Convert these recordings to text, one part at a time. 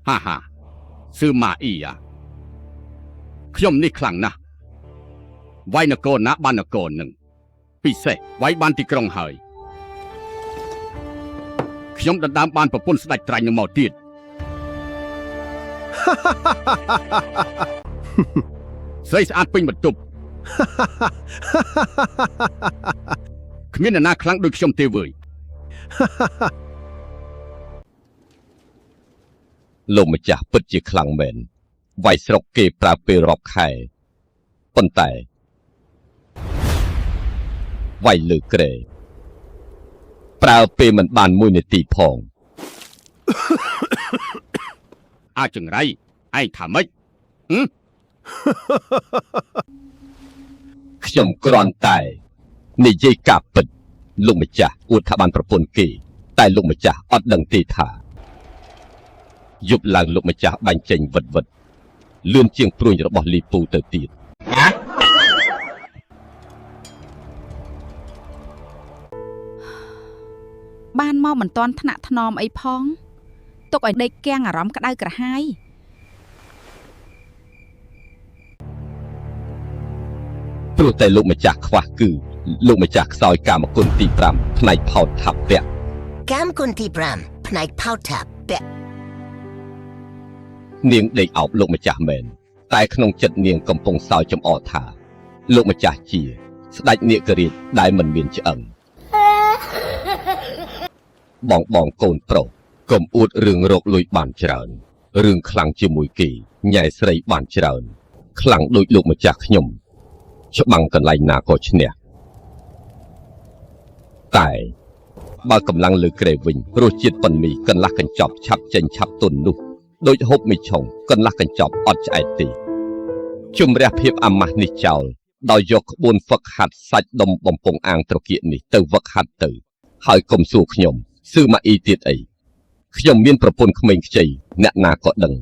ហាហាស៊ឺម៉ាអ៊ីអាខ្ញុំនេះខ្លាំងណាស់វាយនគរណាបាននគរនឹងពិសេសវាយបានទីក្រុងហើយខ្ញុំដណ្ដើមបានប្រពន្ធស្ដេចត្រាញ់នឹងមកទៀត ស្រីស្អាតពេញបន្ទប់ គ្មានអ្នកណាខ្លាំងដូចខ្ញុំទេវើយ លោកម្ចាស់ពិតជាខ្លាំងមែនវាយស្រុកគេប្រើពេលរាប់ខែប៉ុន្តែវាយលើក្រែប្រើពេលមិនបានមួយនាទីផង អាចចង្រៃឯងថាម៉េចហឹម ខ្ញុំគ្រាន់តែនិយាយការពិតលោកម្ចាស់អួតថាបានប្រពន្ធគេ តែលោកម្ចាស់អត់ដឹងទេថាយប់ឡើងលោកម្ចាស់បាញ់ចេញវិតវិតលឿនជាងព្រួញរបស់លីពូទៅទៀត បានមកមិនទាន់ថ្នាក់ថ្នមអីផងទុកឲ្យដេកគាំងអារម្មណ៍ក្តៅក្រហាយ ព្រោះតែលោកម្ចាស់ខ្វះគឺ លោកម្ចាស់ខ្សោយកាមគុណទី5ផ្នែកផោតថាពៈ កាមគុណទី5ផ្នែកផោថាពៈ នាងដេកអោបលោកម្ចាស់មែនតែក្នុងចិត្តនាងកំពុងសោយចំអកថា លោកម្ចាស់ជា ស្ដេចនាគរាជដែលមិនមានឆ្អឹងបងបងកូនប្រុសកុំអួតរឿងរកលុយបានច្រើនរឿងខ្លាំងជាមួយគេញ៉ែស្រីបានច្រើន ខ្លាំងដូចលោកម្ចាស់ខ្ញុំ ច្បាំងកន្លែងណាក៏ឈ្នះតែ បើកម្លាំងលើក្រែវិញរសជាតិប៉ុនមីកន្លះកញ្ចប់ឆាប់ចេញឆាប់ទុននោះដូចហូបមីឆុងកន្លះកញ្ចប់អត់ឆ្អែតទេជំរះភាពអាម៉ាស់នេះចោលដោយយកក្បួនហ្វឹកហាត់សាច់ដុំបំពង់អាងត្រគាកនេះទៅវឹកហាត់ទៅ ហើយកុំសួរខ្ញុំស៊ឺម៉ាអ៊ីទៀតអីខ្ញុំមានប្រពន្ធក្មេងខ្ចីអ្នកណាក៏ដឹង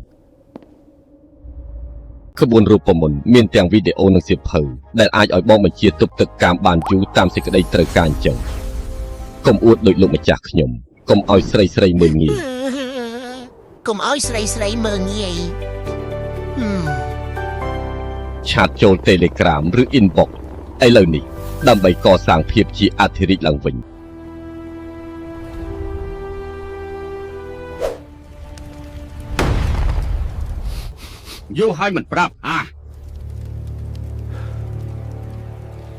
ក្បួនរូបមន្តមានទាំងវីដេអូនិងសៀវភៅដែលអាចឲ្យបងបញ្ជាទប់ទឹកកាមបានយូរតាមសេចក្តីត្រូវការអញ្ចឹងកុំអួតដូចលោកម្ចាស់ខ្ញុំកុំឲ្យស្រីស្រីមើលងាយ កុំឲ្យស្រីស្រីមើលងាយហឹម ឆាតចូល Telegram ឬ Inbox ឥឡូវនេះដើម្បីកសាងភាពជាអធិរាជឡើងវិញ យូរហើយមិនប្រាប់អា